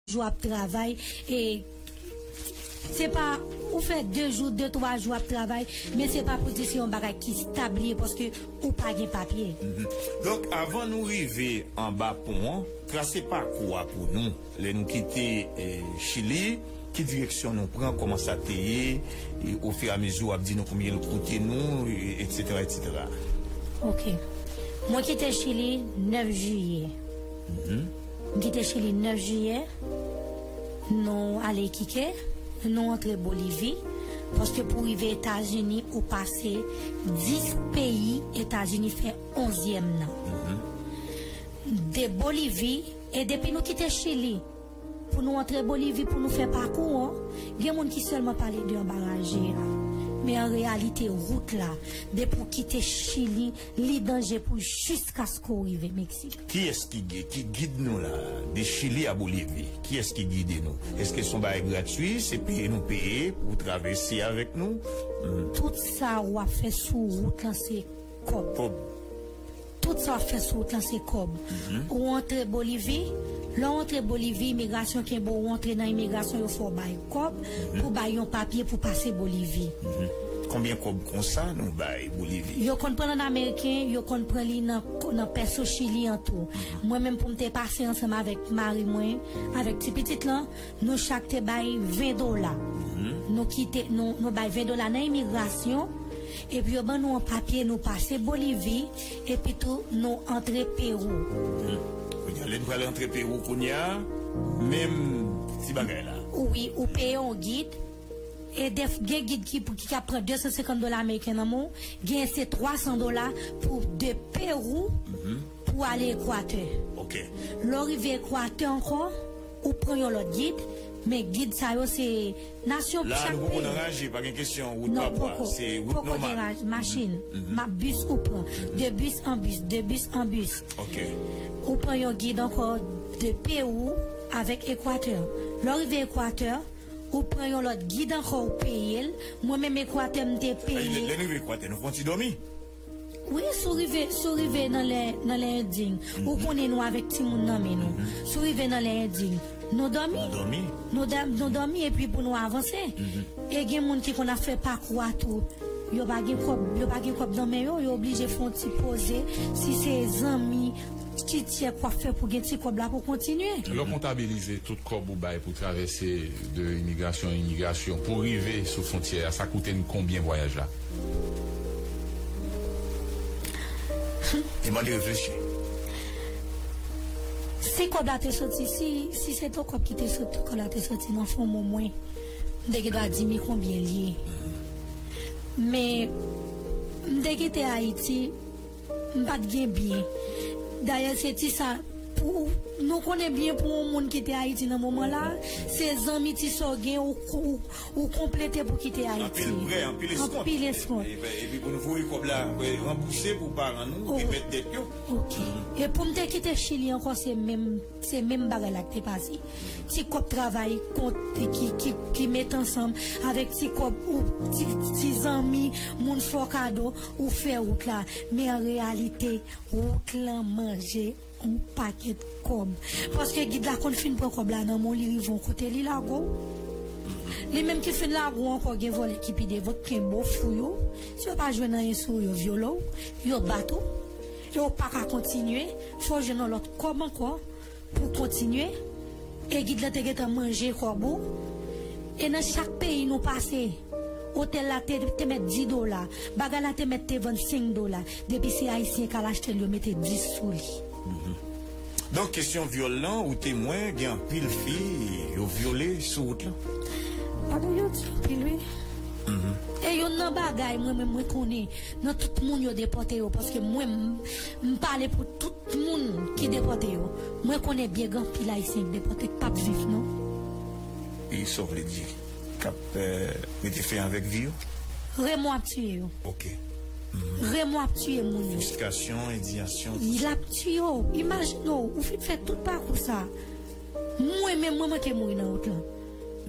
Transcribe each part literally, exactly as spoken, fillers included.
jou ap travay, e se pa ou fè de jou, de twa jou ap travay, men se pa pou di se yon bagay ki stab li ye, paske ou pa gen papye. Donk, avan nou rive anba pon an, trase pakou a pou nou. Lè nou kite, eh, Chili, ki direksyon nou pran, kòman sa te ye, e ofiramezi w ap di nou konbyen l koute nou, e, etsetera, etsetera. Ok. Mwen kite Chili nèf jiyè. M kite Chili nèf jiyè. Nou ale Kike, nou antre Bolivi. Paske pou rive Etazini, ou pase dis peyi, Etazini fè onzyèm nan. De Bolivi, e depi nou kite Chili, pou nou antre Bolivi, pou nou fè pakou an, gen moun ki sèlman pale de anbaraje a. Men an reyalite, wout la, depi w kite Chili, li danje pou jiskaske w rive Meksik. Kiyès ki gi-, ki gid nou la, de Chili a Bolivi? Kiyès ki gide nou? Èske se yon bagay gratui? Se peye nou peye pou travèse avèk nou? Hmm. Tout sa w ap fè sou wout lan, se kòb. Kòb. Tout sa w ap fè sou wout lan se kòb. Ou antre Bolivi, lè w antre Bolivi, imigrasyon kenbe w, ou antre nan imigrasyon, yo fè w bay kòb pou bay yon papye pou pase Bolivi. Konbyen kòb konsa nou bay Bolivi? Yo konn pran l ann ameriken, yo konn pran li nan, nan pèso Chili an tou. Mwen menm pou m te pase ansanm avèk mari mwen, avèk ti pitit lan, nou chak te bay ven dola. Nou kite, nou, nou bay ven dola nan imigrasyon, epi yo ban nou yon papye, nou pase Bolivi, epi tou nou antre Pewou. Kounye a, lè n pral antre Pewou kounye a, menm ti bagay la. Wi, ou peye yon gid, e def-, gen gid ki, ki ka pran de san senkant dola ameriken nan men w, gen se twa san dola pou de Pewou pou ale Ekwatè. Ok. Lè w rive Ekwatè ankò, ou pran yon lòt gid, men gid sa yo se nasyon chak peyi. La, nou poko nan raje, pa gen kesyon, wout pa bwa, se wout nòmal. Non, poko, poko gen raje, machin, ma-, bis ou pran, de bis an bis, de bis an bis. Ok. Ou pran yon gid ankò de Pewou avèk Ekwatè. Lè w rive Ekwatè, ou pran yon lòt gid ankò, ou peye l. Mwen menm Ekwatè, m te peye. Lè, lè nou rive Ekwatè, nou fè yon ti dòmi? Wi, si w rive, si w rive nan lè, nan lè Endyen, ou konnen nou avèk timoun nan men nou. Si w rive nan lè Endyen, nou dòmi. Nou dòmi. Nou dè-, nou dòmi epi pou nou avanse. E gen moun ki konn ap fè pakou a tou. Yo pa gen kòb, yo pa gen kòb nan men yo, yo oblije fè yon ti poze. Si se zanmi, ti tyèk w ap fè pou gen ti kòb la pou kontinye. Lè w kontabilize tout kòb ou bay pou travèse de imigrasyon an imigrasyon, pou rive sou fwontyè a, sa koute n konbyen vwayaj la? Te mande reflechi. Si kòb la te soti, si, si se te yon kòb ki te soti, kòb la te soti nan fon men mwen, m te gen dwa di m konbyen l ye. Men, m te kite Ayiti, m pa t gen byen. Dayè, se ti sa, pou, nou konnen byen pou yon moun kite Ayiti nan moman la, se zanmi ti sa w gen, ou, ou, ou konplete pou kite Ayiti. Anpil prè, anpil eskont. Anpil eskont. Epi, epi pou nou voye kòb la, ranbouse pou paran nou, remèt dèt yo. Ok. E pou m te kite Chili ankò, se menm, se menm bagay la ki te pase. Ti kòb travay kont, ki, ki, ki met ansanm avèk ti kòb ou ti, ti zanmi, moun fè w kado, ou fè wout la. Men an reyalite, wout lan manje yon pakèt kòb. Paske gid la konn fin pran kòb la nan men w, li rive yon kote, li lage w. Li menm ki fin lage w ankò, gen vòlè ki pi devan, ki kenbe w, fouye w. Si yo pa jwenn anyen sou ou, yo vyole w, yo bat ou. E w pa ka kontinye, fò w jwenn yon lòt kòb ankò pou kontinye. E gid la te gentan manje kòb ou. E nan chak peyi nou pase, otèl la te, te mèt dis dola, bagay la te mèt te vann senk dola. Depi se Ayisyen k al achte l, yo mete dis sou li. Donk, kesyon vyòl lan, ou temwen, gen anpil fi yo vyole sou wout lan. Padon, yo di anpil, wi. E youn nan bagay, mwen menm, mwen konnen, nan tout moun yo depòte yo, paske mwen, m, m pale pou tout moun ki depòte yo. Mwen konnen byen gen anpil Ayisyen k depòte k p ap viv, non. E sa w vle di? K ap, eh, mete fen avèk vi yo? Remò ap tiye yo. Ok. Remò ap tiye moun yo. Fristrasyon, endiyasyon, tout sa. L ap tiye w. Imajine w, ou fin fè tout pakou sa. Mwen menm, mwen manke mouri nan wout lan.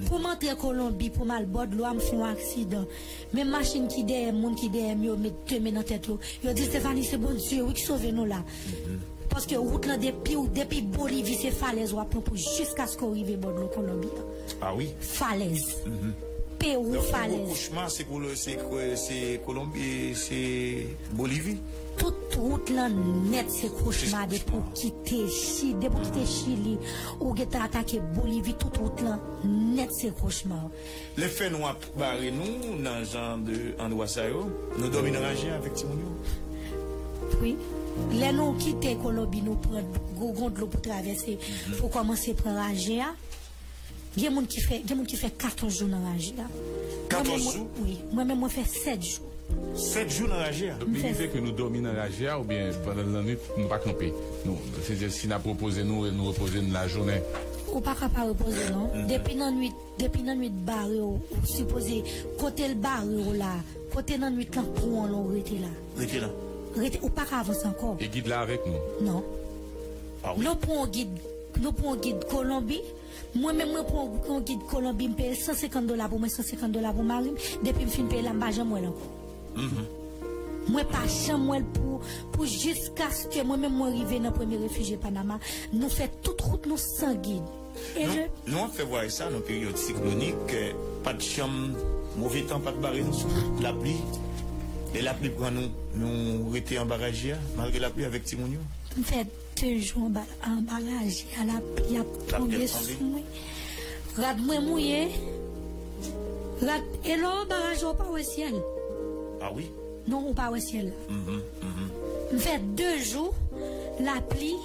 Pou m antre Kolonbi, pou m al bò dlo a, m fè yon aksidan. Men machin ki dèyè m, moun ki dèyè m yo met de men nan tèt yo. Yo di, Stephanie, se Bondye, wi, ki sove nou la. Paske wout lan depi, depi Bolivi se falèz w ap pran pou jiskaske w rive bò dlo Kolonbi an. Ah wi. Falèz. Peru, falèz. Donk, pi gwo kochma, se Kolo-, se Ko-, se Kolonbi, se Bolivi. Tout wout lan nèt se kochma. Depi w kite Chi-, depi w kite Chili, ou gentan atake Bolivi, tout wout lan nèt se kochma. Lè fènwa bare nou nan jan de andwa sa yo, nou dòmi nan raje avèk timoun yo. Wi. Lè nou kite Kolonbi, nou pran gwo gon dlo pou travèse, pou kòmanse pran raje a. Gen moun ki fè, gen moun ki fè katòz jou nan raje a. Katòz jou? Wi. Mwen menm, mwen fè sèt jou. Sèt jou nan raje a? Donk, li rive ke nou dòmi nan raje a, oubyen pandan lannwit, nou pa kanpe. Nou, se, se, si n ap repoze nou, nou repoze n lajounen. Ou pa ka pa repoze, non. Depi nan nwit, depi nan nwit bare w, ou sipoze, kote l bare w la, kote nan nwit lan pran w lan, ou rete la. Rete la. Rete, ou pa ka avanse ankò. E gid la avèk nou? Non. Ah wi. Nou pran yon gid, nou pran yon gid Kolonbi. Mwen menm, mwen pran yon gid Kolonbi, m peye san senkant dola pou mwen, san senkant dola pou mari m. Depi m fin peye la, m pa janm wè l ankò. Mwen pa janm wè l pou, pou jiskaske mwen menm mwen rive nan premye refijye Panama. Nou fè tout wout nou san gid. E nou, nou ap fè vwayaj sa nan peryòd siklonik, eh, pa t janm move tan pa t bare nou sou wout, lapli. Lè lapli pran nou, nou rete anba raje a, malgre lapli avèk timoun yo. M fè de jou anba, anba raje a, lapli ap tonbe sou mwen. Rad mwen mouye. Rad, e lè w anba raje a, ou pa wè syèl. Ah wi? Non, ou pa wè syèl la. M fè de jou, lapli,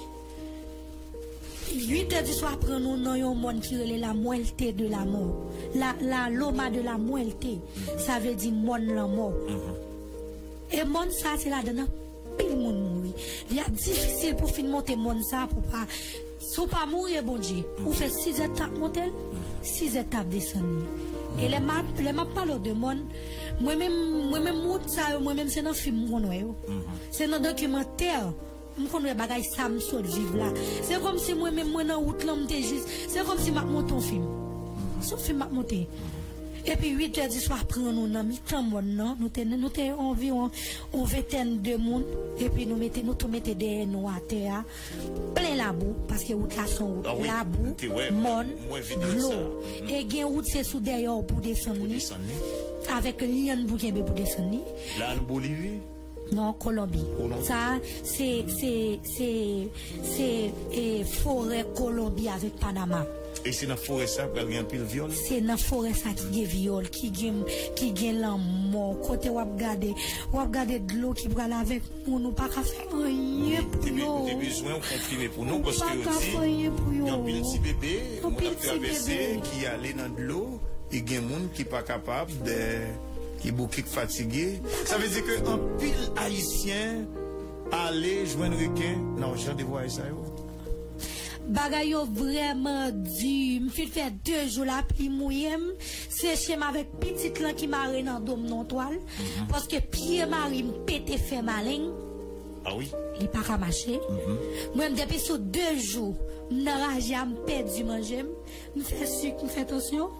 uit è di swa pran nou nan yon mòn ki rele la Muerte de la Mort. La, la Loma de la Muerte. Sa vle di mòn lanmò. E mòn sa, se ladan anpil moun mouri. Li ap difisil pou fin monte mòn sa pou pa, si w pa mouri e Bondye, ou fè sizè t ap monte l, sizè t ap desann li. E lè m ap, lè m ap pale w de mòn, mwen menm, mwen menm wout sa yo, mwen menm se nan fim m konn wè yo. Se nan dokimantè m konn wè bagay sa m sot viv la. Se kòmsi mwen menm mwen nan wout lan m te jis. Se kòmsi m ap monte yon fim. Se yon fim m ap monte. Epi uit è di swa pran nou nan mitan mòn nan. Nou te, nou te anviwon yon ventèn de moun. Epi nou mete, nou tou mete dèyè nou atè a. Plen labou, paske wout la se yon wout labou, mòn, dlo. E gen wout se sou dèyè w pou desann li. Avèk lyann pou kenbe pou desann li. La, nou Bolivi? Non, Kolonbi. Sa, se, se, se, se, e, forè Kolonbi avèk Panama. E se nan forè sa pral gen anpil vyòl? Se nan forè sa ki gen vyòl, ki gen, ki gen lanmò. Kote w ap gade, w ap gade dlo ki pral avèk moun, ou pa ka fè anyen pou yo. Ou te bezwen w konfime pou nou, paske yo di, gen anpil ti bebe, moun ap travèse, ki ale nan dlo. E gen moun ki pa kapab, de, ki bouke, k fatige. Sa vle di ke anpil Ayisyen ale jwenn reken nan jan de vwayaj sa yo. Bagay yo vrèman di. M fin fè de jou lapli mouye m, seche m avèk pitit lan ki mare nan do m nan twal, paske pye mari m pete fè maleng. Ah wi? Li pa ka mache. Mwen, depi sou de jou, m nan raje a, m pèdi manje m. M fè sik, m fè tansyon.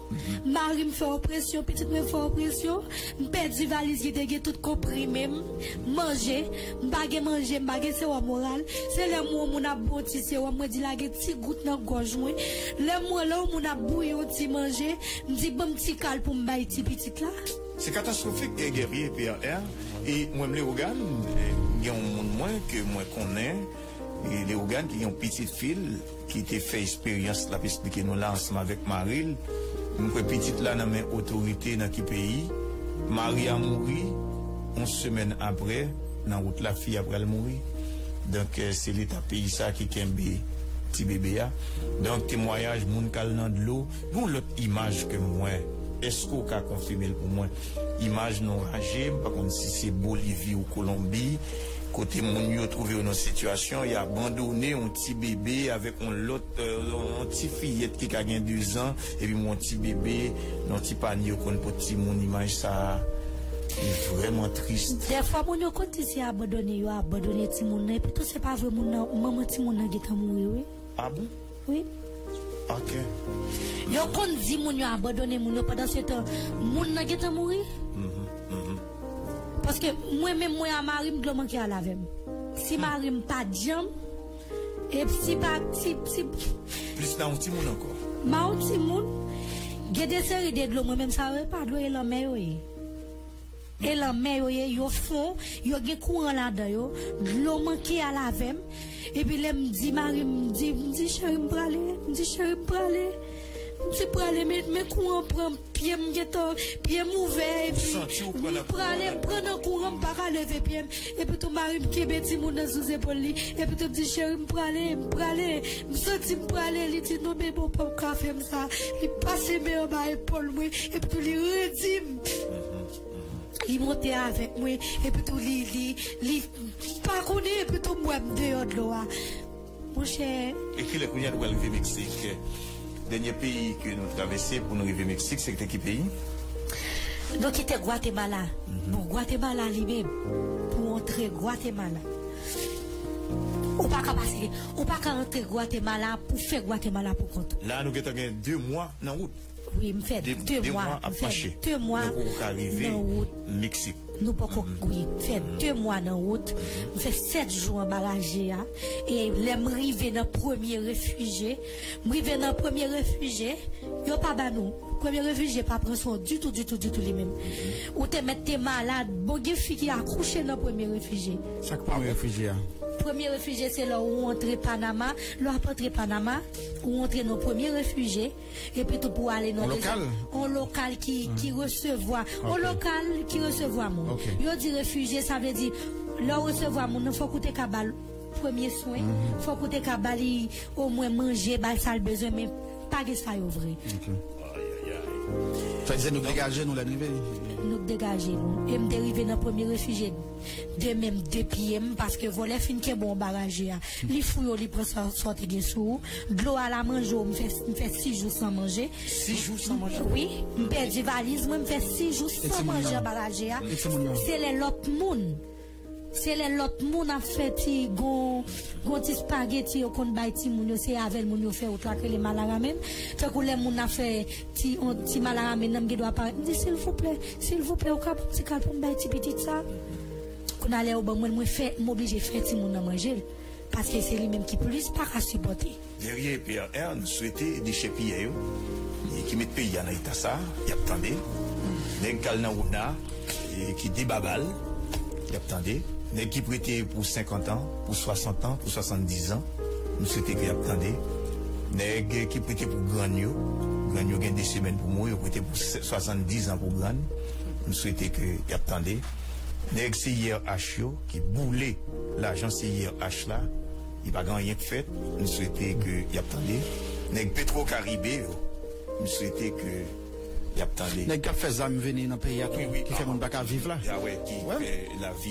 Mari m fè opresyon, pitit mwen fè opresyon. M pèdi valiz ki te gen tout konprime m, manje. M pa gen manje, m pa gen sewòm oral. Se lè m wè yon moun ap bwè yon ti sewòm, mwen di lage ti gout nan gòj mwen. Lè m wè lè yon moun ap bouyi yon ti manje, m di ban m ti kal pou m bay ti pitit la. Se katastwofik, eh, Guerrier P R R. E mwen, m Leogane, eh, gen yon moun mwen ke mwen konnen, eh, Leogane ki gen yon pitit fi l ki te fè esperyans l ap esplike nou la ansanm avèk mari l. M kwè pitit la nan men otorite nan ki peyi. Mari a mouri, yon semèn apre, nan wout la, fi a pral mouri. Donk, eh, se leta peyi sa ki kenbe ti bebe a. Donk, temwayaj moun k al nan dlo, yon lòt imaj ke m wè. Èske w ka konfime l pou mwen? Imaj nan raje, m pa konn si se Bolivi ou Kolonbi, kote moun yo twouve yo nan sitiyasyon, y abandone yon ti bebe avèk yon lòt, eh, yon ti fiyèt ki ka gen de zan, epi yon ti bebe nan ti panye yo konn pot timoun. Imaj sa a, li vrèman tris. Dèfwa, moun yo konn di se abandone yo abandone timoun nan, epi tou se pa vre, moun nan, manman timoun nan gentan mouri, wi. Ah bon? Wi. Ok. Yo konn di moun yo abandone moun yo, pandan se tan, moun nan gentan mouri. Paske mwen menm, mwen a mari m, dlo manke al avè m. Si mari m pa t janm, E si pa, si, si, Plis nan yon timoun ankò. Ma yon timoun, gen de seri de dlo, mwen menm sa yo, e pa dlo, e lanmè yo ye. E lanmè yo ye, yo fon, yo gen kouran ladan yo, dlo manke al avè m. Epi lè m di mari m, m di, m di, "Cheri, m prale," m di, "Cheri, m prale." M di, "Prale, men, men kouran pran pye m gentan, pye m ouvè, epi m prale, m pran nan kouran, m pa ka leve pye m." Epi tou mari m kenbe timoun nan sou zepòl li, epi tou m di, "Cheri, m prale, m prale, m santi m prale." Li di, "Non, men bon, pa w ka fè m sa." Li pase men anba epòl mwen, epi tou li redi m. Li monte avèk mwen, epi tou li, li, li pa konnen, epi tou m wè m deyò dlo a. Monchè. E kilè kounye a nou pral rive Meksik? Dènye peyi ke nou travèse pou nou rive Meksik, se te ki peyi? Nou kite Gwatemala. Bon, Gwatemala li menm, pou antre Gwatemala, ou pa ka pase, ou pa ka antre Gwatemala pou fè Gwatemala pou kont ou. La, nou gentan gen de mwa nan wout. Wi, m fè de, de mwa, mwa ap mache. De mwa. Nou poko ka rive nan wout. Meksik. Nou poko, wi, fè de mwa nan wout. M fè sèt jou anba raje a. E lè m rive nan premye refijye, m rive nan premye refijye, yo pa ba nou. Premye refijye pa pran swen w ditou, ditou, ditou li menm. Ou te mèt te malad. Bon, gen fi ki akouche nan premye refijye. Sa k premye refijye a? Premye refijye se lè ou antre Panama. Lè w ap antre Panama, ou antre nan premye refijye. Epi tou pou ale nan yon lokal ki, ki resevwa, yon lokal ki resevwa moun. Yo di refijye, sa vle di, lè w resevwa moun nan, fòk ou te ka ba l premye swen, fòk ou te ka ba li omwen manje, ba l sa l bezwen, men pa gen sa yo vre. Sa vle di nou degaje nou lè n rive? Nou degaje nou. E m te rive nan premye refijye de men m, de pye m, paske vòlè fin kenbe w anba raje a. Li fouye w, li pran sa, sa w te gen sou ou. Dlo a la manje w, m fè, m fè sis jou san manje. Sis jou san manje? Wi, m pèdi valiz mwen, m fè sis jou san manje anba raje a. Se lè lòt moun, se lè lòt moun ap fè ti gon, gon ti spageti yo konn bay timoun yo, se avè l moun yo fè wout la k rele malaramen. Tankou lè moun ap fè ti, on ti malaramen nan, m gen dwa parèt, m di, "Silvouplè, silvouplè, ou ka ban m ti kal pou m bay ti pitit sa?" Kounye a lè yo ban mwen l, mwen fè, m oblije fè timoun nan manje l. Paske se li menm ki plis pa ka sipòte. Guerrier P R R, nou swete dechèpiyè yo, e ki met peyi a nan eta sa, y ap tande. Nèg k al nan Wona, e ki debaba l, y ap tande. Nèg ki prete pou senkant an, pou swasant an, pou swasanndizan, nou swete ke y ap tande. Nèg ki prete pou grann yo, grann yo gen de semèn pou mouri, yo prete pou se-, swasanndizan pou grann, nou swete ke y ap tande. Nèg C I R H yo, ki boule lajan C I R H la, e pa gen anyen k fèt, m swete ke y ap tande. Nèg Petro Caribe yo, m swete ke y ap tande. Nèg k ap fè zam vini nan peyi a tou, ki fè moun pa ka viv la.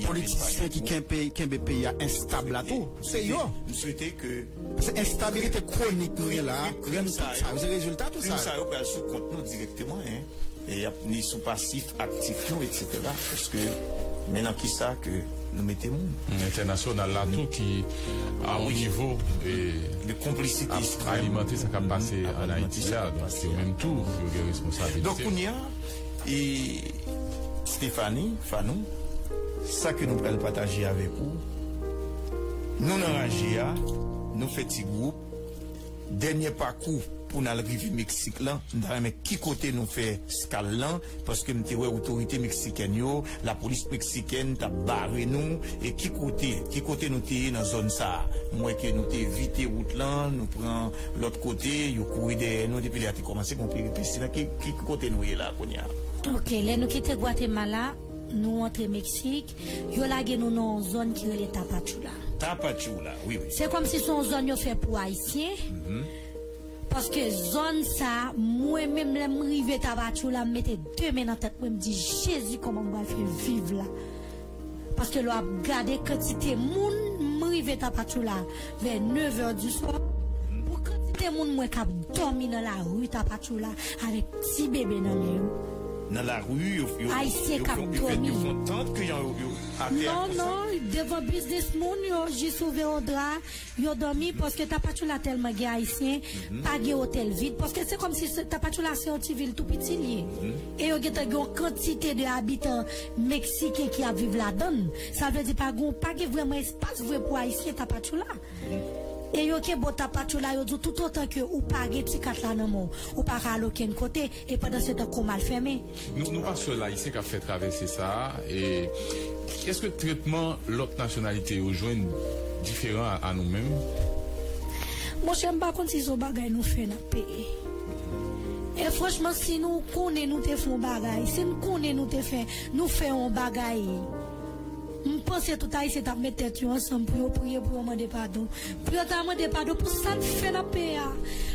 Politisyen ki kenbe, kenbe peyi a enstab la tou, se yo. M swete ke se enstabilite kwonik nou ye la, krim sa yo, se rezilta tou sa yo. Krim sa yo pral sou kont nou dirèkteman, en. E y ap ni sou pasif, aktif nou, etsetera. Paske, men nan kisa ke nou mete moun. Entènasyonal la tou ki a yon nivo, e, de konplisite ekstrèm, ap alimante sa k ap pase ann Ayiti a. Donk, yo menm tou, yo gen responsabilite. Donk, kounye a, e, Stéphanie, Fanou, sa ke nou pral pataje avèk ou, nou nan raje a, nou fè ti gwoup, dènye pakou pou n al rive Meksik lan, m ta renmen ki kote nou fè skal lan, paske m te wè otorite meksikèn yo, lapolis meksikèn t ap bare nou, e ki kote, ki kote nou te ye nan zòn sa a? M wè ke nou te evite wout lan, nou pran lòt kote, yo kouri dèyè nou depi lè a te kòmanse, gon peripesi la. Ki, ki kote nou ye la kounye a? Ok, lè nou kite Gwatemala, nou antre Meksik, yo lage nou nan yon zòn ki rele Tapachula. Tapachula, wi, wi. Se kòmsi se yon zòn yo fè pou Ayisyen. Paske zòn sa, mwen menm lè m rive Tapachula, m mete de men nan tèt mwen, m di, "Jezi, kòman m pral fè viv la?" Paske lè w ap gade kantite moun, m rive Tapachula vè nevè di swa, pou kantite moun m wè k ap dòmi nan lari Tapachula avèk ti bebe nan men yo. Nan lari, yo, yo, Ayisyen k ap dòmi. Yo fè, yo fè yon tant ke jan yo, yo atè a konsa. Non, non, devan biznis moun yo, jis ouvè yon dra, yo dòmi, paske Tapachula tèlman gen Ayisyen, pa gen otèl vid, paske se kòmsi se, Tapachula se yon ti vil tou piti li ye. E yo gentan gen yon kantite de abitan meksiken ki ap viv ladan l. Sa vle di pa gen, pa gen vrèman espas vre pou Ayisyen Tapachula. E yo kenbe w tapatchoula, yo di w toutotan ke ou pa gen ti kat la nan men w, ou pa ka al okenn kote, e pandansetan kò w mal fèmen. Nou, nou pa sèl Ayisyen k ap fè travèse sa a, e èske tretman lòt nasyonalite yo jwenn diferan a, a nou menm? Monchè, m pa konn si se yon bagay nou fè n ap peye. E franchman, si nou konnen nou te fè yon bagay, si n konnen nou te fè, nou fè yon bagay, m panse tout Ayisyen t ap met tèt yo ansanm pou yo priye, pou yo mande padon. Pou yo ta mande padon pou sa n fè n ap peye a.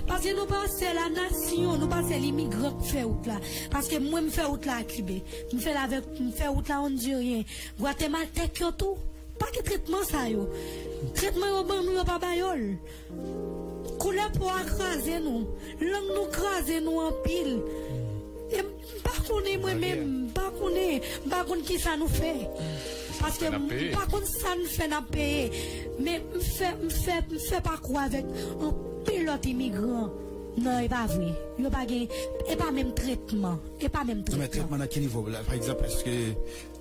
Paske nou pa sèl a nasyon, nou pa sèl imigran k fè wout la. Paske mwen, m fè wout la a Kiben. M fè l avèk, m fè wout la Ondiryen. Gwatemaltèk yo tou. Pa gen tretman sa yo. Tretman yo ban nou, yo pa ba yo l. Koulè po a kraze nou. Lang nou kraze nou anpil. E m pa konnen mwen menm, m pa konnen, m pa konn kisa nou fè. Paske m pa konn sa n fè n ap peye. Men m fè, m fè, m fè pakou avèk anpil lòt imigran. Non, e pa vre. Yo pa gen, e pa menm tretman. E pa menm tretman. Non, men tretman nan ki nivo? La, pa egzanp, èske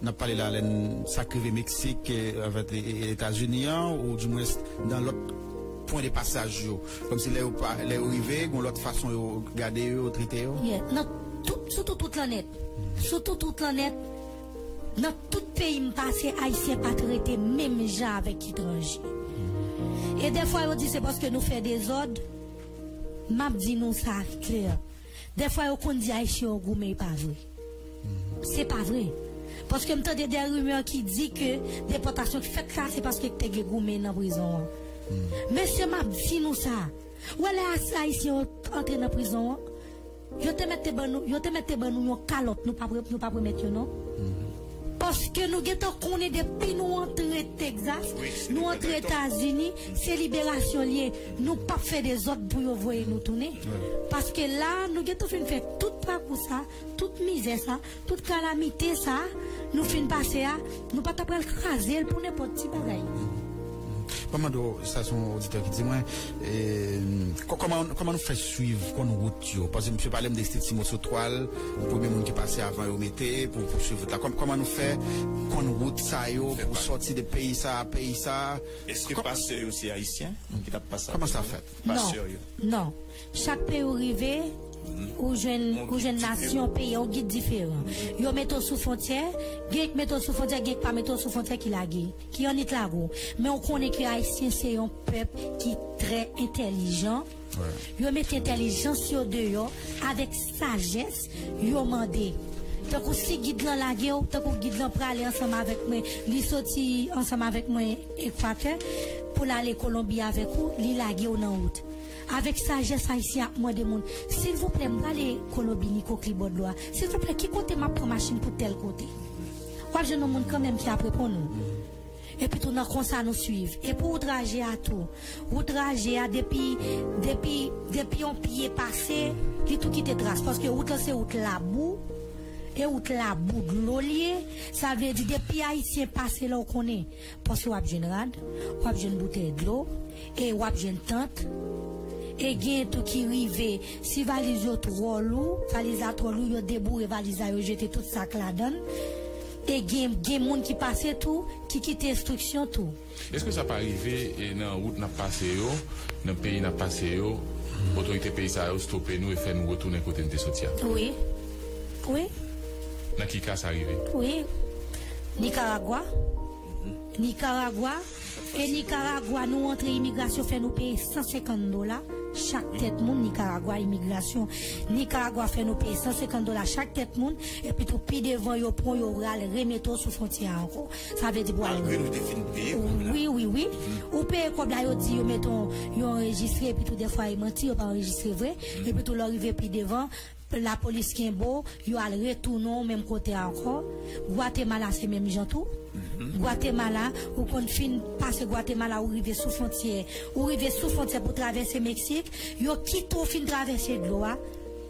n ap pale la, lè n, sa k rive Meksik, eh, avèk e, e, Etazini an, ou dimwens nan lòt pwen de pasaj yo. Kòmsi lè yo pa, lè yo rive, gon lòt fason yo gade yo, yo trete yo. Yeah. Nan tout, sitou tout lanèt. Sitou tout lanèt. Nan tout peyi m pase, Ayisyen pa trete menm jan avèk etranje. E dèfwa yo di se paske nou fè dezòd. M ap di nou sa klè. Dèfwa yo konn di Ayisyen yo goumen, e pa vre. Se pa vre. Paske m tande de rimè ki di ke depòtasyon k fèt la, se paske te gen goumen nan prizon an. Mesye, m ap di nou sa. Ou wè lè Ayisyen yo antre nan prizon an, yo te mèt te ban nou, yo te mèt te ban nou yon kalòt, nou p ap re-, nou p ap remèt yo non. Paske nou gentan konnen depi nou antre Texas, nou antre Etazini, se liberasyon l ye. Nou p ap fè dezòd pou yo voye nou tounen. Paske la, nou gentan fin fè tout pakou sa, tout mizè sa, tout kalamite sa, nou fin pase a, nou pa ta pral kraze l pou nenpòt ti bagay. Ban m mande w, sa se yon oditè ki di mwen, e, kò-, kòman, kòman nou fè swiv, konn wout yo? Paske misye pale m de Ti Moso Twal, premye moun ki pase avan yo mete pou, pou swiv wout la. Kòm-, kòman nou fè konn wout sa yo pou sòti de peyi sa a, peyi sa a? Èske pastè yo se Ayisyen ki t ap pase? Kòman sa fèt? Non, pastè yo. Non. Chak peyi ou rive, ou jwenn, ou jwenn nasyon, peyi, yon gid diferan. Yo mete w sou fwontyè, gen k mete w sou fwontyè, gen k pa mete w sou fwontyè ki lage, ki annik lage w. Men ou konnen ke Ayisyen se yon pèp ki trè entèlijan. Yo mete entèlijans yo deyò avèk sajès, yo mande. Tankou si gid lan lage w, tankou gid lan prale ansanm avèk mwen, li soti ansanm avèk mwen Ekwatè pou l ale Kolonbi avèk ou, li lage w nan wout. Avèk sajès Ayisyen ap mande moun, silvouplè, m prale Kolonbi ni Koklibò dlo a. Silvouplè, ki kote m ap pran machin pou tèl kote? W ap jwenn yon moun kanmenm ki ap reponn ou. Epi tou nan konsa nou swiv. E pou wout raje a tou. Wout raje a depi, depi, depi yon pye pase, li tou kite tras. Paske wout lan se wout labou. E wout labou dlo l ye. Sa vle di depi Ayisyen pase la w konnen. Paske w ap jwenn rad, w ap jwenn boutèy dlo, e w ap jwenn tant. E gen tou ki rive, si valiz yo twò lou, valiz la twò lou, yo deboure valiz la, yo jete tout sak ladan l. E gen, gen moun ki pase tou, ki kite enstriksyon tou. Èske sa pa rive, e, nan wout n ap pase yo, nan peyi n ap pase yo, otorite peyi sa yo stope nou e fè nou retounen kote n te soti a? Wi. Wi. Nan ki ka sa rive? Wi. Nikaragwa. Nikaragwa. E Nikaragwa, nou antre imigrasyon, fè nou peye san senkant dola chak tèt moun. Nikaragwa, imigrasyon Nikaragwa fè nou peye san senkant dola chak tèt moun. Epi tou, pi devan, yo pran, yo al remete w sou fwontyè a ankò. Sa vle di pou al. Malgre nou te fin peye kòb la. Wi, wi, wi. Ou peye kòb la, yo di yo mete yon, yo anrejistre, epi tou, dèfwa, e manti, yo pa anrejistre vre. Epi tou, lè w rive pi devan, lapolis kenbe w, yo al retounen w menm kote a ankò. Gwatemala, se menm jan tou. Gwatemala, ou konn fin pase Gwatemala, ou rive sou fwontyè. Ou rive sou fwontyè pou travèse Meksik, yo kite w fin travèse dlo a.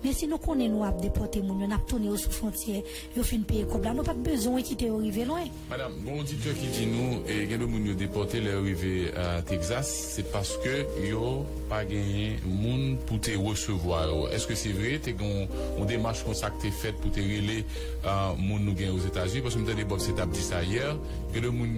Men si nou konnen nou ap depòte moun yo, n ap tounen yo sou fwontyè, yo fin peye kòb la, nou p ap bezwen kite yo rive lwen. Madanm, gon oditè ki di nou, e, gen de moun yo depòte lè yo rive, a, Texas, se paske yo pa genyen moun pou te resevwa yo. Èske se vre? Te gen yon, yon demach konsa ki te fèt pou te rele, a, moun nou gen Ozetazini? Paske m tande Bob se t ap di sa yè. Gen de moun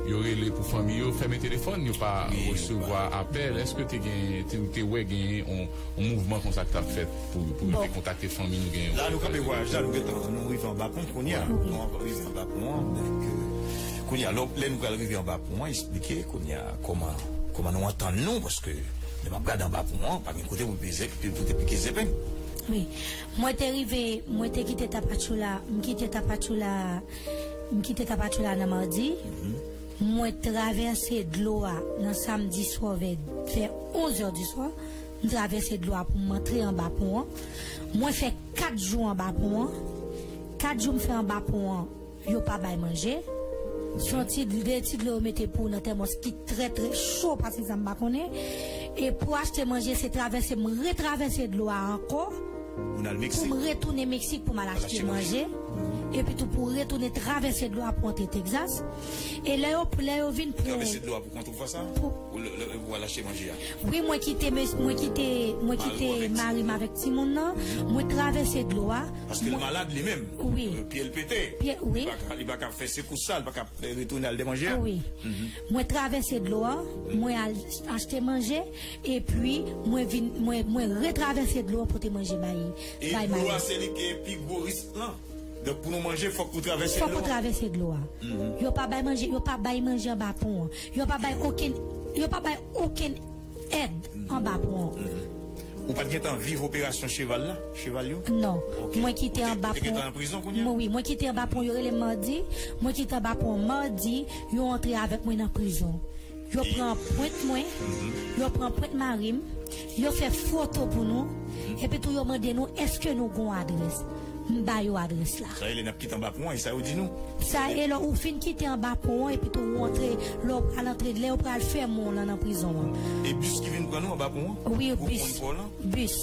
Yo rele pou fanmi yo fèmen telefòn, yo pa resevwa apèl. Èske te gen, te, te wè genyen yon, yon mouvman konsa k t ap fèt pou, pou yo te kontakte fanmi nou genyen? La nou kanpe vwayaj la, nou gentan, nou rive anba pon kounye a. Nou rive anba pon an, donk, euh, kounye a, lè, lè nou pral rive anba pon an, eksplike kounye a kòman, kòman nou antann nou, paske lè m ap gade anba pon an, pa gen kote pou peze, pou te pike zepeng. Wi. Mwen te rive, mwen te kite Tapachula, m kite Tapachula, m kite Tapachula nan madi. Mwen travèse dlo a nan samdi swa vè, vè onz è di swa. M travèse dlo a pou m antre anba pon an. Mwen fè kat jou anba pon an. Kat jou m fè anba pon an, yo pa bay manje. Se yon ti, de ti dlo yo mete pou ou nan tèmòs ki trè, trè cho, pa se sa m pa konnen. E pou achte manje, se travèse, m retravèse dlo a ankò. Pou n al Meksik. Pou m retounen Meksik pou m al achte manje. Epi tou pou retounen travèse dlo a pou antre Texas. E lè yo, lè yo vin pou. Travèse dlo a pou kont ou fè sa? Pou ou al achte manje a? Wi, mwen kite, mwen kite, mwen kite mari m avèk timoun nan. Mwen travèse dlo a. Paske l malad li menm. Wi. Pye l pete. Pye, wi. Li pa ka, li pa ka fè sekous sa, li pa ka retounen al de manje a. Wi. Mwen travèse dlo a, mwen al achte manje, epi mwen vin, mwen, mwen retravèse dlo a pote manje bay, bay mari. E dlo a se li ki pi gwo risk lan. Donk pou nou manje, fòk nou travèse dlo a. Fòk ou travèse dlo a. Yo pa bay manje, yo pa bay manje anba pon an. Yo pa bay okenn, yo pa bay okenn èd anba pon an. Ou pa t gentan viv operasyon cheval la? Cheval yo? Non. Mwen kite anba pon. Ou te gentan nan prizon kounye a? Mwen, wi, mwen kite anba pon. Yo rele m madi. Mwen kite anba pon madi. Yo antre avèk mwen nan prizon. Yo pran pwent mwen. Yo pran pwent mari m. Yo fè foto pou nou. Epi tou yo mande nou èske nou gon adrès. M ba yo adrès la. Sa e lè n ap kite anba pon an, e sa yo di nou? Sa e lè ou fin kite anba pon an, epi tou ou antre, lè w pral antre, lè yo pral fèmen w lan nan prizon an. E bis ki vin pran nou anba pon an? Wi, bis. Pou pran w lan? Bis.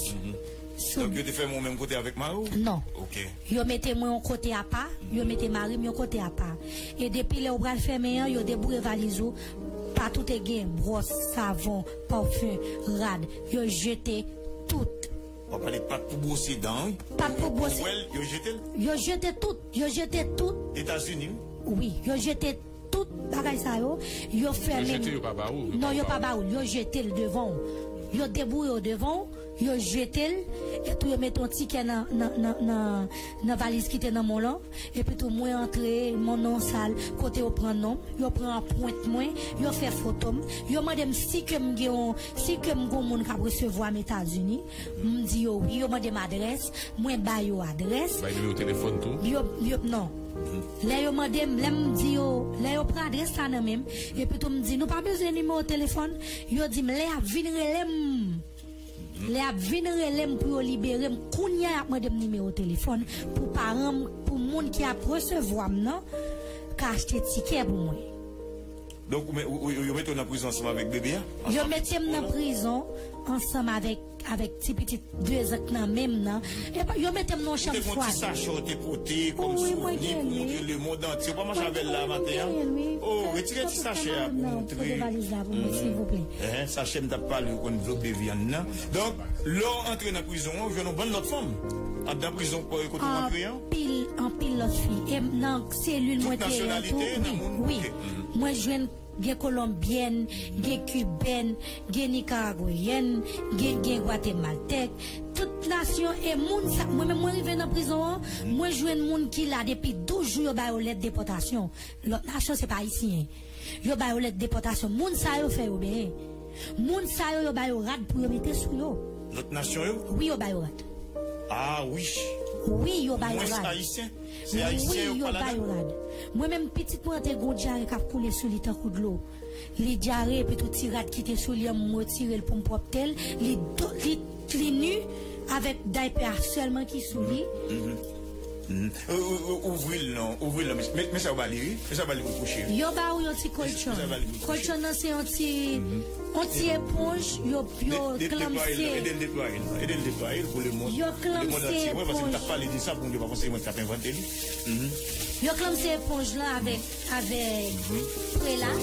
Donk yo te fèmen w menm kote avèk mari w? Non. Ok. Yo mete mwen yon kote apa, yo mete mari m yon kote apa. E depi lè yo pral fèmen an, yo deboure valiz ou, patou te gen bwòs, savon, pafen, rad, yo jete tout. W ap pale pat pou bwose dan, wi. Pat pou bwose. Ou wè l, yo jete l? Yo jete tout, yo jete tout. Etazini, wi. Wi, yo jete tout bagay sa yo, yo fèmen. Yo jete, yo pa ba ou? Non, yo pa ba ou, yo jete l devan w. Yo deboure yo devan w, yo jete l, epi yo mete yon tikè nan, nan, nan, nan, nan valiz ki te nan men w lan, epi tou mwen antre, mwen nan yon sal, kote yo pran non m, yo pran anprent mwen, yo fè foto m, yo mande m si ke m gen yon, si ke m gon moun k ap resevwa m Etazini, m di yo wi, yo mande m adrès, mwen ba yo adrès. Bay nimewo telefòn tou? Yo, yo, non. Lè yo mande m, lè m di yo, lè yo pran adrès la nan men m, epi tou m di, nou pa bezwen nimewo telefòn. Yo di m, lè y ap vin rele m, lè y ap vin rele m pou yo libere m, kounye a y ap mande m nimewo telefòn pou paran m, pou moun ki ap resevwa m nan, ka achte tikè pou mwen. Donk, ou, ou, ou, yo mete w nan prizon ansanm avèk bebe a? Yo mete m nan prizon ansanm avèk, avèk ti pitit de zan k nan men m nan. E pa, yo mete m nan yon chanm fwade. Ou te gon ti sachè w te pote kòm souvni pou montre lemonn antye. Ou pa mache avè l la maten an? Oh, retire ti sachè a pou montre. Pote valiz la pou mwen, silvouplè. Sachè m t ap pale, ou konn vlope vyann nan. Donk, lè w antre nan prizon an, ou jwenn yon bann lòt fanm anndan prizon kote w antre an? Anpil, anpil lòt fi. E nan selil mwen te ye an tou, wi, wi. Mwen jwenn gen kolonbyèn, gen kibèn, gen nikaragweyèn, gen, gen gwatemaltèk. Tout nasyon e moun sa, mwen menm mwen rive nan prizon an, mwen jwenn moun ki la depi douz jou yo ba yo lèt depòtasyon. Lòt nasyon se pa ayisyen. Yo ba yo lèt depòtasyon. Moun sa yo fè yo benyen. Moun sa yo, yo ba yo rad pou yo mete sou yo. Lòt nasyon yo? Wi, yo ba yo rad. Ah, wi. Wi, yo ba yo rad. Mwens ayisyen. Se ayisyen yo pa ladan? Wi, yo ba yo rad. Mwen menm, pitit mwen an te gon dyare k ap koule sou li tankou dlo. Li dyare, epi tou ti rad ki te sou li an, m retire l pou m pwòpte l. Li do, li, li ni avèk daypè a sèlman ki sou li. Ou, ou, ou, ouvri l non, ouvri l non. Men, men sa yo ba li, wi. Men sa yo ba li pou l kouche, wi. Yo ba ou yon ti kolchon. Men sa yo ba li pou l kouche. Kolchon nan se yon ti, yon ti eponj, yo, yo klanmse. Ede l deplwaye l non, ede l deplwaye l pou lemonn, lemonn antye wè, paske m t ap pale de sa pou moun yo pa panse se mwen k t ap envante li. Yo klanmse eponj lan avèk, avèk prela.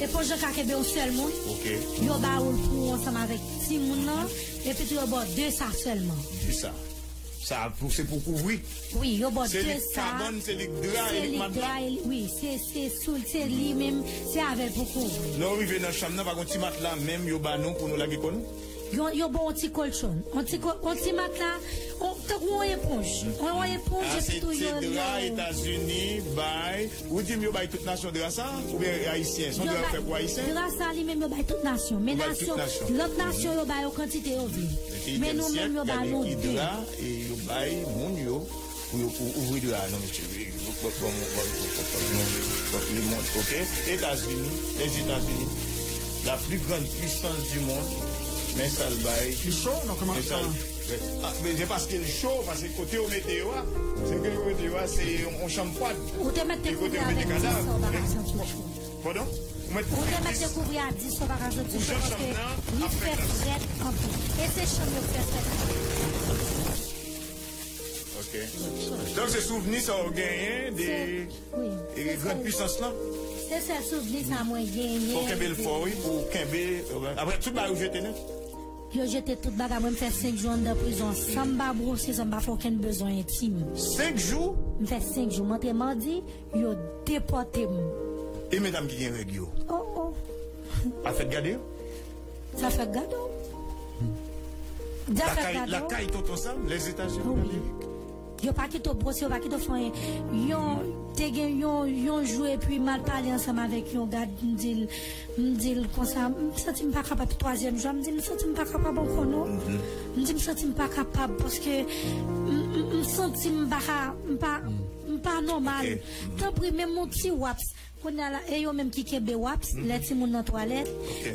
Eponj lan ka kenbe yon sèl moun. Yo ba ou l pou ou ansanm avèk timoun nan, epi tou yo ba w de sa sèlman. De sa. Sa pou, se pou kouvri. Wi, yo ba w de sa. Se li k kabann, se li k dra, se li k dra, wi, se, se sou, se li menm, se avè l pou kouvri. Lè w rive nan chanm nan, pa gen ti matla menm yo ba nou pou nou lage kò nou? Yo, yo ba w yon ti kolchon, yon ti ko-, yon ti matla, yon, tankou yon eponj. Yon, yon eponj, epi tou yo, yo. Etazini bay. Ou di m yo bay tout nasyon dra sa, oubyen ayisyen? Se yon dra yo fè pou ayisyen? Dra sa li menm yo bay tout nasyon. Men nasyon, lòt nasyon yo ba yo kantite yo vle. Men nou menm yo ba nou de. Dra, e yo bay moun yo pou yo ou-, ouvri dra a, non, mesye. Bon, bon, bon, bon, bon, bon, bon, bon, bon, le monde, ok? Etazini, les États-Unis, la plus grande puissance du monde, men sa l bay. Li cho, non, kòman sa? Ah, men se paske l cho, paske kote yo mete yo a, se ke yo mete yo a, se yon, yon chanm fwad. Ou te mèt te kouvri avèk dis sa w pa ka santi w cho. Padon? Ou mèt kouvri a dis sa w pa ka santi w cho paske li fè frèt anpil. E se chanm yo fè frèt anpil. Ok. Donk se souvni sa w genyen de e, gran pwisans lan. Se sèl souvni sa mwen genyen. Fò w kenbe l fò, wi, pou w kenbe. Apre, tout bagay ou jete nèt. Yo jete tout bagay mwen, m fè senk jou anndan prizon san m pa bwose, san m pa fè okenn bezwen entim. Senk jou? M fè senk jou. M antre madi, yo depòte m. E medam ki gen règ yo? Oh, oh. Pa fèt gade yo? Sa fèt gade w. Sa fèt gade w. Lakay tonton Sam, Lèzetazini Damerik. Yo pa kite w bwose, yo pa kite w fè anyen. Yon, te gen yon, yon jou epi m al pale ansanm avèk yon gad, m di l, m di l konsa, m santi m pa kapab, twazyèm jou a, m di m santi m pa kapab ankò non. M di m santi m pa kapab paske m, m, m santi m pa ka, m pa, m pa nòmal. Tanpri, menm yon ti waps. Kounye a la, e yo menm ki kenbe waps, lè timoun nan twalèt,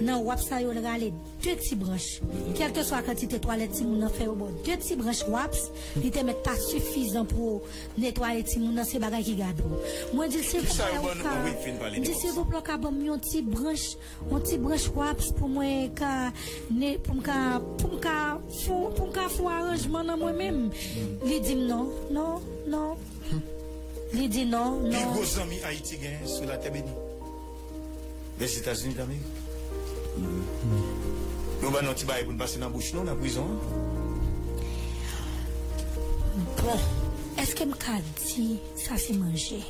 nan waps la yo rale de ti branch. Kèlkeswa kantite twalèt timoun nan fè, yo ba w de ti branch waps, li te mèt pa sifizan pou w netwaye timoun nan, se bagay ki gade w. Mwen di l, silvouplè, ou ka, m di, silvouplè, ou ka ban m yon ti branch, yon ti branch waps pou mwen ka, ne, pou m ka, pou m ka, pou, pou m ka fè yon aranjman nan mwen menm. Li di m non, non, non. Li di non, non. Pi gwo zanmi Ayiti gen sou latè beni. Lèzetazini Damerik. Yo ban nou ti bagay pou n pase nan bouch nou, nan prizon an. Bon, èske m ka di sa se manje?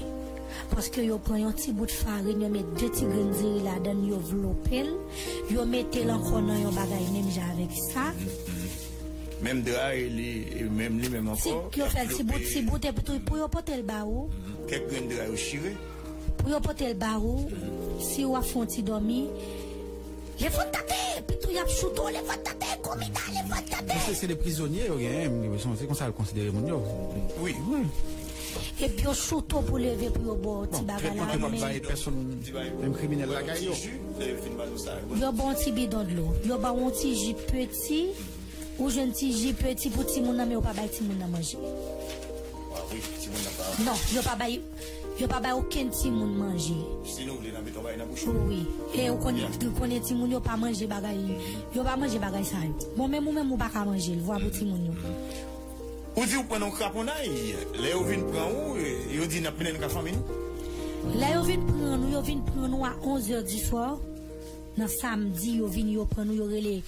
Paske yo pran yon ti bout farin, yo met de ti grenn diri ladan l, yo vlope l, yo mete l ankò nan yon bagay menm jan avèk sa. Menm dra e li, e menm li menm ankò. Yo fè l ti bout, ti bout, epi tou pou yo pote l ba ou. Kèk grenn dra yo chire. Pou yo pote l ba ou, si w ap fè yon ti dòmi, levante tande, epi tou y ap choute w, levante tande, komida, levante tande. Se, se de prizonye yo genyen, m gen enpresyon, se konsa yo konsidere moun yo. Wi. Epi yo choute w pou leve pou yo ba w ti bagay la, men menm kriminèl lakay yo. Yo ba w ti bidon dlo, yo ba w yon ti ji peti, ou jwenn ti ji peti pou timoun nan, men yo pa bay timoun nan manje. Ah wi, timoun nan pa. Non, yo pa bay, yo pa bay okenn timoun manje. Si nou vle, n ap mete yon bagay nan bouch ou. Wi. E ou konnen, ou konnen timoun yo pa manje bagay, yo pa manje bagay sa yo. Bon, menm ou menm ou pa ka manje l, vwa pou timoun yo. Ou di ou pran nan kraponnay, lè yo vin pran ou, yo di n ap mennen n ka fanmi nou? Lè yo vin pran nou, yo vin pran nou a onz è di swa. Nan samdi, yo vin, yo pran nou, yo rele,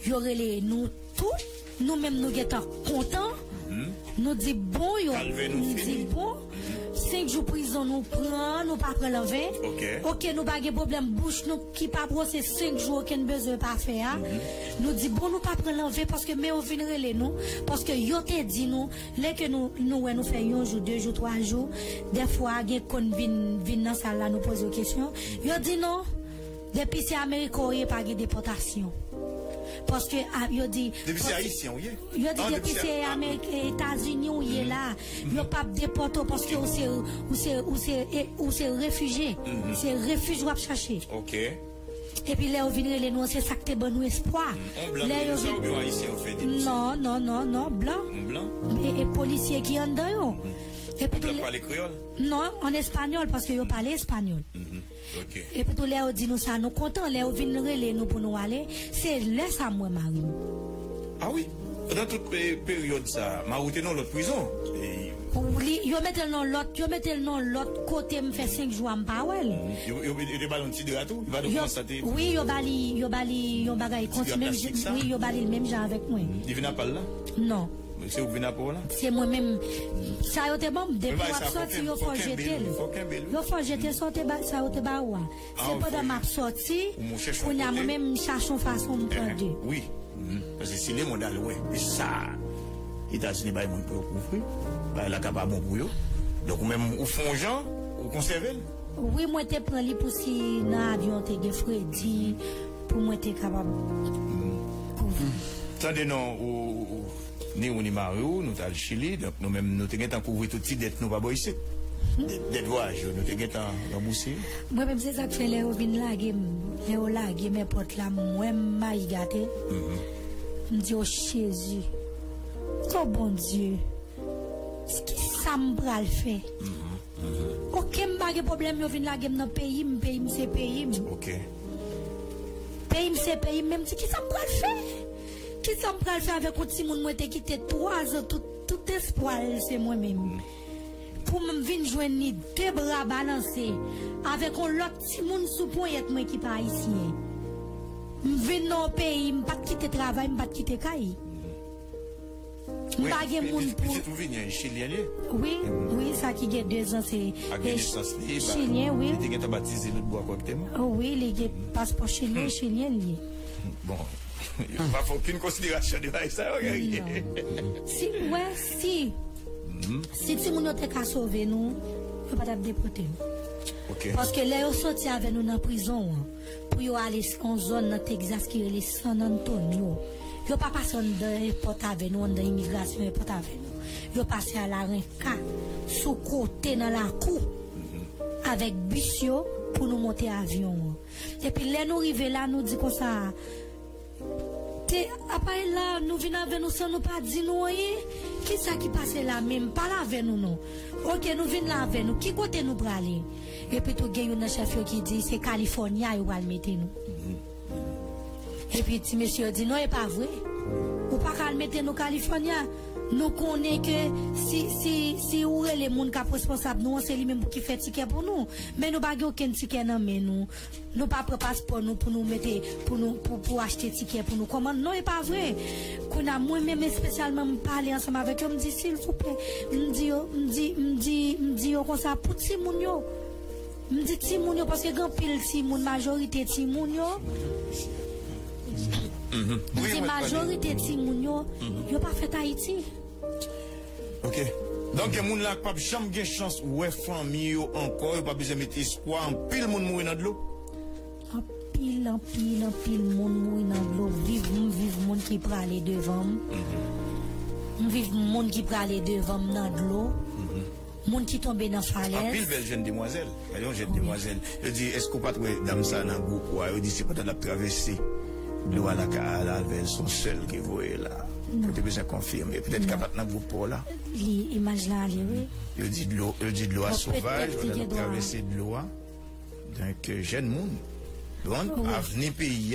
yo rele nou tou. Nou menm, nou gentan kontan. Nou di bon, yo, nou di bon. Senk jou prizon nou pran, nou pa pran l anven. Ok, nou pa gen pwoblèm, bouch nou ki pa bwose senk jou, okenn bezwen pa fè a. Nou di bon, nou pa pran l anven paske men yo vin rele nou. Paske yo te di nou, lè ke nou, nou wè nou fè yon jou, de jou, twa jou, dèfwa gen konn vin, vin nan sal la, nou poze yo kesyon. Yo di non. Depi se Ameriken w ye, pa gen depòtasyon. Paske, a, yo di, depi se Ayisyen w ye? Yo di depi se Ameriken, Etazini w ye la, yo p ap depòte w paske ou se, ou se, ou se, e, ou se refijye. Se refij w ap chache. Ok. Epi lè yo vin rele nou an, se sa k te ban nou espwa. Yon blan ki di sa oubyen yon Ayisyen yo fè di nou sa? Non, non, non, non, blan. Yon blan? E, e polisye ki anndan yo. Epi tou lè. Yon blan k pale kreyòl? Non, an espanyòl, paske yo pale espanyòl. Ok. Epi tou lè yo di nou sa, nou kontan. Lè yo vin rele nou pou nou ale, se lè sa m wè mari m. Ah wi? Pandan tout, eh, peryòd sa, mari w te nan lòt prizon? Eh, li, yo mete l nan lòt, yo mete l nan lòt kote, m fè senk jou a m pa wè l. Yo, yo, yo te ba l yon ti dra tou? Yo pa di w kòman sa te? Wi, yo ba li, yo ba li yon bagay konti menm jan, wi, yo ba li l menm jan avèk mwen. Li vin apa l la? Non. Se ou k vin apre w la? Se mwen menm. Sa yo te ban m, depi w ap sòti, yo fè w jete l. Yo fè w jete sa yo te ba, sa yo te ba ou a. Se pandan m ap sòti, kounye a mwen menm, m chache yon fason m pran de. Wi. Paske si lemonn al wè, e sa Etazini bay moun pou yo kouvri, bagay la ka pa bon pou yo. Donk, ou menm, ou fè yon jan, ou konsève l. Wi, mwen te pran li pou si nan avyon te gen fredi, pou mwen te kapab kouvri. Tande non, ou, ou, ni ou ni mari w, nou t al Chili, donk nou menm, nou te gentan kouvri tout ti dèt nou pa bò isit. Dèt, dèt vwayaj yo, nou te gentan ranbouse yo. Mwen menm, se sa k fè lè yo vin lage m, lè yo lage m èpòt la, m wè m mayi gate. M di, o Jezi, o Bondye, ki sa m pral fè? Oke, m pa gen pwoblèm, yo vin lage m nan peyi m, peyi m se peyi m. Peyi m se peyi m, men m di, ki sa m pral fè? Ki sa m pral fè avèk yon timoun mwen te kite twa zan, tout, tout espwa l se mwen menm? Pou m vin jwenn li de bra balanse avèk yon lòt timoun sou ponyèt mwen ki pa ayisyen. M vin nan yon peyi, m pa t kite travay, m pa t kite kay. M pa gen moun pou. Pitit ou vini an, e chilyen li ye? Wi, wi, sa ki gen de zan, se. Ak gen nesans li, chilyen, wi. Li te gentan batize lòt bò kòrèkteman? O wi, li gen paspò chilyen, chilyen li ye. Bon, yo pa fè okenn konsiderasyon de bagay sa yo, Guerrier. Si, wè, si, si timoun yo te ka sove nou, yo pa t ap depòte nou. Paske lè yo soti avè nou nan prizon an, pou yo ale s-, yon zòn nan Texas ki rele San Antonio. Yo pa pase anndan èpòt avè nou, anndan imigrasyon èpòt avè nou. Yo pase a Larenka, sou kote nan lakou, avèk bis yo pou nou monte avyon an. Epi lè nou rive la, nou di konsa, te, apa e la, nou vin avè nou san nou pa di nou anyen? Kisa ki pase la menm? Pale avè nou non. Oke, nou vin la avè nou. Ki kote nou prale? Epi tou gen youn nan chèf yo ki di se California yo pral mete nou. Epi ti mesye yo di non, e pa vre. Ou pa ka al mete nou California. Nou konnen ke si, si, si ou rele moun k ap responsab nou an, se li menm pou ki fè tikè pou nou. Men nou pa gen okenn tikè nan men nou. Nou pa pran paspò nou pou nou mete, pou nou, pou, pou achte tikè pou nou kòmande. Non, e pa vre. Kounye a, mwen menm espesyalman, m pale ansanm avèk yo, m di, silvouplè, m di yo, m di, m di, m di yo konsa pou timoun yo. M di timoun yo, paske gen anpil timoun, majorite timoun yo. M di majorite timoun yo, yo pa fèt Ayiti. Ok. Donk, gen moun la k p ap janm gen chans wè fanmi yo ankò, yo pa bezwen met espwa, anpil moun mouri nan dlo. Anpil, anpil, anpil moun mouri nan dlo. Viv, m viv moun ki prale devan m. M viv moun ki prale devan m nan dlo. Moun ki tonbe nan falèz. Anpil bèl jèn demwazèl. Gade yon jèn demwazèl. Yo di, èske w pa t wè dam sa nan gwoup ou a? Yo di, se pandan l ap travèse dlo a la ka al avè l, se yon sèl ki voye la. Ou te bezwen konfime. Petèt ka pa t nan gwoup pa w la. Li, imaj la ale, wi. Yo di dlo, yo di dlo a sovaj, pandan l ap travèse dlo a. Donk, jèn moun, bon, avni peyi a.